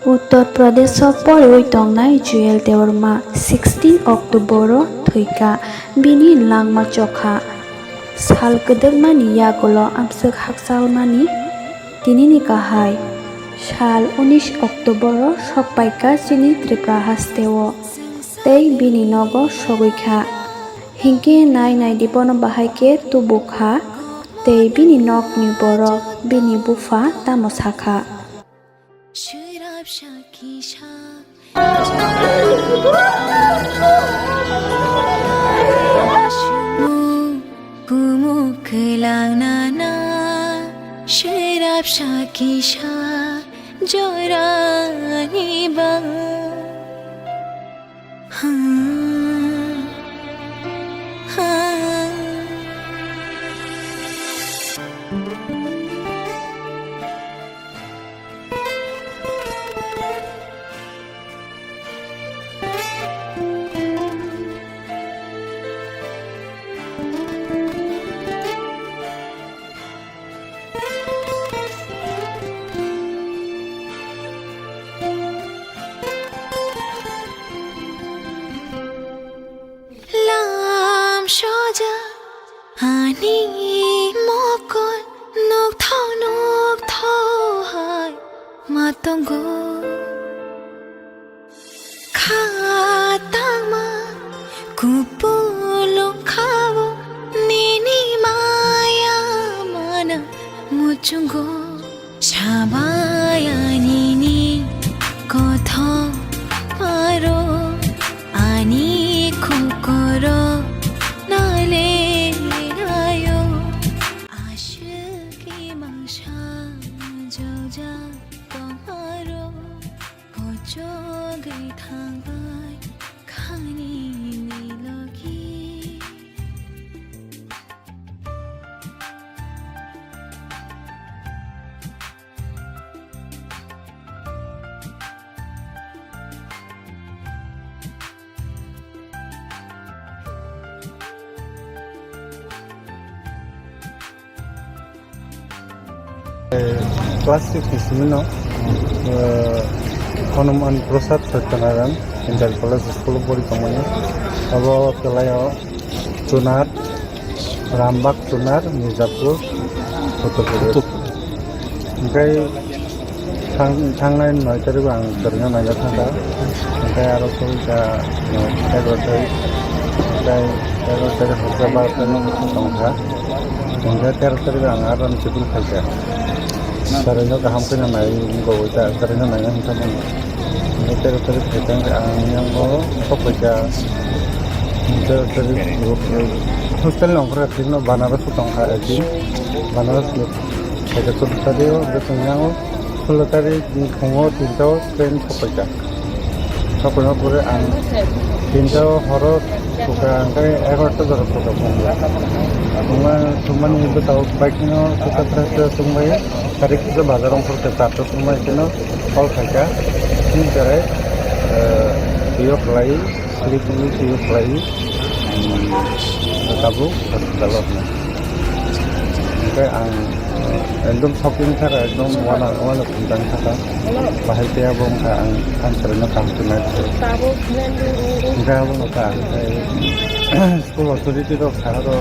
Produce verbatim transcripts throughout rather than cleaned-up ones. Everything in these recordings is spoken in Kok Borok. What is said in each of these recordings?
Uttar Pradesho poriwi tongnai Juyal Debbarma sixteen October-o thwikha, bini langma chokha. Sal kwdwkmani yagulo amswk hakchalmani tinini kahai. Sal unis October-o sokpaikha chini Tripura hasteo, tei bini nogo sogwikha. Hinkhe nai naidi bono bahai khe tubukha, tei bini nokni borok bini bupha tamo sakha. Swrapsa kisa kumu kwlang nana, swrapsa kisa jorani ba. Lam soja ani mokol nokthok nokthok hai ma tongo. Kha tangma kupulung khao nini maya mana muchungo. Sabai ani ni kothok paro ani kokoro nale nayo. Ashwk imang sa joja tongaro. Kochogwi thangbai khani ni logi. Class six ni simi no, eh, Hanuman Prasad Satyanarayan Inter College School o pori tongmani. Abo kwlaio Chunar, Rambagh Chunar, Mirzapur, Uttar Pradesh. Hwnkhe thang-, thangnai noi tarik o ang kwrwino naina thangkha. Hwnkhe aro phai kha, eh, egaroh tarik, hwnkhe egaroh tarik hwnkhe baro tarik no tongkha. Hwnkhe tero tarik o ang aro ni chikon phaikha. Kwrwino kaham kheno nai wngwi kha, kwrwino naina hwnkha mano. Hwnkhe tero tarik phaikha hwnkhe ang yang o sok phaikha. Tero tarik hostel ni ongkhorkha thikno Banaras o tongkha ekdin. Banaras ni phaikha chwddo tarik o, hwnkhe chwng yang o sullo tarik ni phungo tinta o train sok phaikha. Sokphaima pore ang tinta o horo sukha, hwnkhe egaroh ta jora sukha phungo. Thwngma, thwngmani bwsao bike no sukha, sukha, sukha, thwngbai. Tarik kisa bazar ongkhorkha, charta thwngmani sino call khaikha. Chini cherai, eh, twiyo khlai, sleep wngwi twiyo khlai, um, tabuk hospital o hwnwi. Hwnkhe ang, eh, ekdom shock wngwi thangkha, ekdom uana, uana phunjak thangkha. Bahai tei abo wngkha ang, ang kwrwino kaham khe nai. Hwnkhe abo wngkha, eh, school authority rok sahoro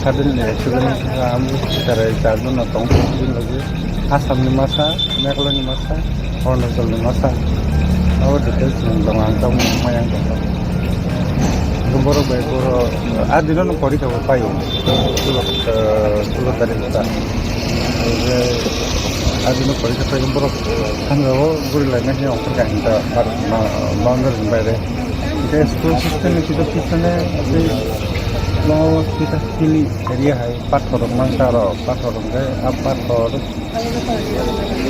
suddenly accident wngkha, amo cherai charjon no tong thok bini logi Assam ni masa, Meghalaya ni masa, Arunachal ni masa. Abo details ni tong ang tamo mayang tong. Borok bai borok, ah, dino no porikha bo paio. Sulo, eh, sulo tarik ta. Oje, ah, dino porikha paio borok. Thangao guri laina khe ongkhor kainta, bar, ma, boundary ni baire. Hwnkhe school system ni kisa pisone aswk no kisa hilly area hai pathor rok mangkha aro pathor hwnkhe ah pathor,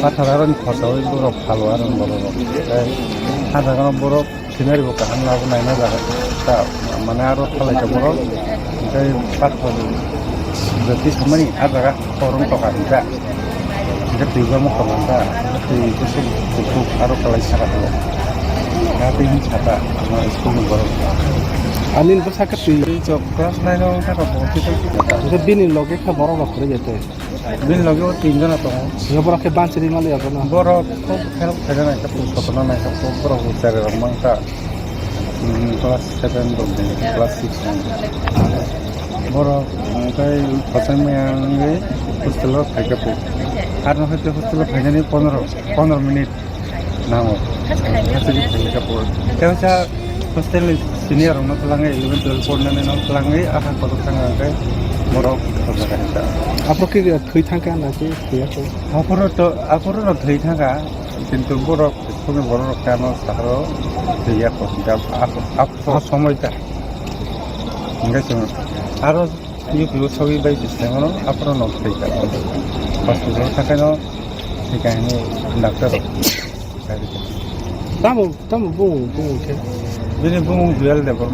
pathor aro ni khoto borok phalo aro borok rok tei ah jaga no borok scenery bo kaham labo naina jaga ta mane aro thalai ka borok tei pathor jati samani ah jaga. Korong toka hwnka. Hwnkhe twi bamo korong ta. Twi kusuk kuphuk aro kwlai saka tongo. Hati hin sata, ano school ni borok. Ani bo saka twi. Twi chok class nine o wngkha to bo. Hwnkhe bini loge khe borok rok kwrwi ya tei? Bini loge o tin jona tongo. Yo borok khe bansiri mali ya bono. Borok kok help khaina nai kha, pung sotona nai kha, borok bo chari rok mang kha. Hmm, class seven rok ni, class six ni. Borok, hmm, tei kochai maya wngwi hostel o phai kha po. Arno hai khe hostel o phainani pondro, pondro minute. Nango. Hasteni thangwi kha por. Tei waisa hostel ni senior rokno twlangwi, eleven twelve pornani no twlangwi, aha kotor thang hwnkhe borok kotor jaga ni ta. Aphuru khe thwi thangkha na khe thwiya kho? Aphuru to, aphuru no thwi thangkha, kintu borok, sumi borok rok khe ano sakro thwiya kho, jab, ap-, ap-, somoi ta. Hingke chwng aro U P O sogwi bai se sengmano aphuru no thwi ka. Hospital thangkhe no thwi ka hwnwi doctor rok. Tamo, tamo bung, bung khe? Bini bumung Jewel Debbarma.